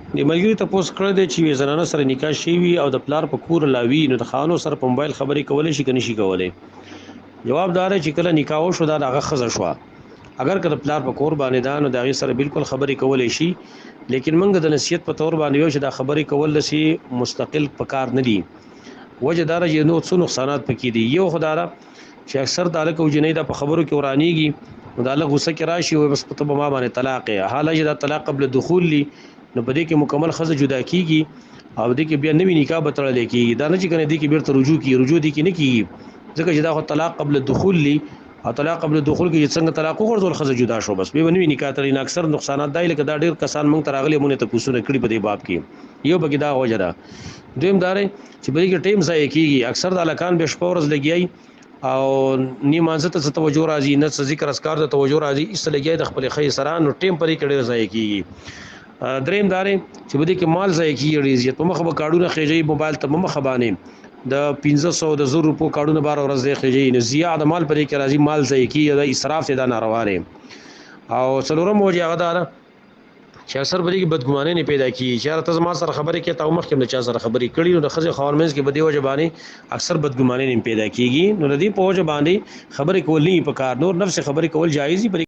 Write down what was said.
د ملګري تپوس کړی دی چې یوې زنانه سره نکاح شوي او د پلار په کور لا وي، نو د خاوند سره په موبایل خبرې کولی شي که نشي کولی؟ جواب دا دی چې کله نکاح وشو، دا د هغه ښځه شوه. اگر که د پلار په کور باندې ده، نو د هغې سره بالکل خبرې کولی شي، لیکن موږ د نصیحت په تور باندې یو چې دا خبرې کول داسې مستقل په کار نه دي. وجه دا ده چې نور څو نقصانات پکې دي. یو خو دا ده چې اکثر د هلک او جینۍ دا په خبرو کې ورانیږي، نو د هلک غوسه کې راشي، وایي بس ته به ما باندې طلاق یې، حال چې دا طلاق قبل دخول لی، نو په دې کې مکمل ښځه جدا کیږي او دې کې بیا نوی نکاح به تړل کیږي. دا نه چې کنه دې کې بیرته رجوع کیږي، رجوع دې کې نه کیږي، ځکه چې دا خو طلاق قبل دخول لی، او طلاق قبل دخول کې څنګه طلاق وغورځول، ښځه جدا شو، بس به نوی نکاح تړي. نه اکثر نقصانات دای، لکه دا ډیر کسان مونږ ته راغلي، مونږ ته پوښتنه کړي په دې باب کې. یو پکې دا وجه ده. دویم دا دی چې په دې کې ټیم ضایع کیږي. اکثر د هلکان به شپه ورځ لګیایي او نی مانځه ته څه توجه راځي، نه څه ذکر اذکار ته توجه راځي، ایسته لګیایي د خپلې ښځې سره، نو ټیم په دې کې ډېر ضایع کیږي. دریم دا دی چې په دې کې مال ضایع کیږي ډېر زیات. په مخه به کارډونه خېژوي موبایل ته، په مخه باندې د 500 د 1000 روپو کارډونه بار ورځ دی خېژوي، نو ضیاع د مال په دې کې راځي، مال ضایع کیږي، دا اسراف دی، دا ناروا دی. او څلورم وجه هغه دا ده چې اکثر په دې کې بدګمانۍ نه پیدا کیږي چې یاره ته زما سره خبرې کوې، تا مخکې هم د چا سره خبرې کړي، نو د ښځې خاوند منځ کې په دې وجه باندې اکثر بدګمانۍ نه پیدا کیږي. نو د دې په وجه باندې خبرې کول نه په کار، نور نفس خبرې کول جایز دي.